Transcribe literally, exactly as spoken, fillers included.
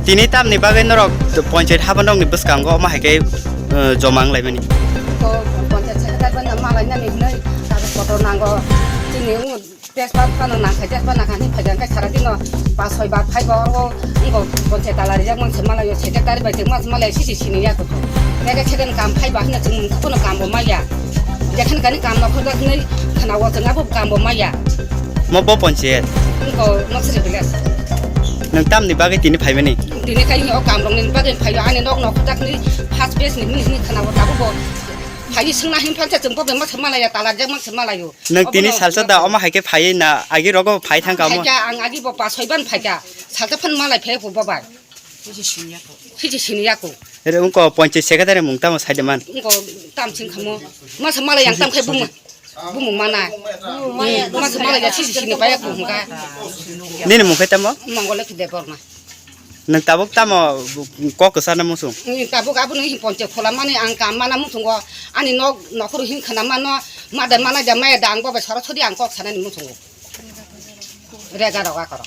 Tini tamni bagwi norok panchayat habanokni bwskango omo hai khe, eh, joma wng laimani? Ko panchayat secretary bai no malainani hinwi kagoj potro nango. Chini wng test pass phano nangkha, test pass nangkha hinwi phaikha, hwnkhe sara dino pas soi bar phaibo, abo wngkha panchayat dala rijak manse malaio, secretary bai tongma se malaio, sisi sini ya koko. Khe khe second kam phaiba hinwi chwng mungsa phano kambo maya. Jekhani kani kam nokhorjak hinwi khwnao, chwng abo kambo maya. Mo bo panchayat? Wngkha Noksri village. Nwng tamni bagwi tini phaimani? Tini khai o kamrokni bagwi phaio, ani nok nokhorjakni first phase ni hwnwi hwnwi khwnao, tabukbo phaiwi swngna hinphankhe chwng bo bemsa malaio, talarjak manse malaio. Nwng tini salsa da omo hai khe phaiwi na agi rogo phai thangkha omo? Phaikha, ang agi bo pas soi ban phaikha, salsa phan malai phai bo bai. Sisi sini ya koko. Ere wngkha panchayat secretary mung tamo saide man? Wngkha tam sing khamo. Masa malai yang tam khai bumung. Bumung mana. Masa malai ya sisi sini paya ko hungka. Nini mung khai tamo? Mongole Debbarma. Nwng tabuk tamo kok kwsa na musung? Nwng tabuk abo nwng hin ponche khola mani ang kam mana musungo. Ani nok nokhoro hin khana mano. Mada mana ja maya da ang bobe soro sodi ang kok sana ni musungo. Rega roga koro.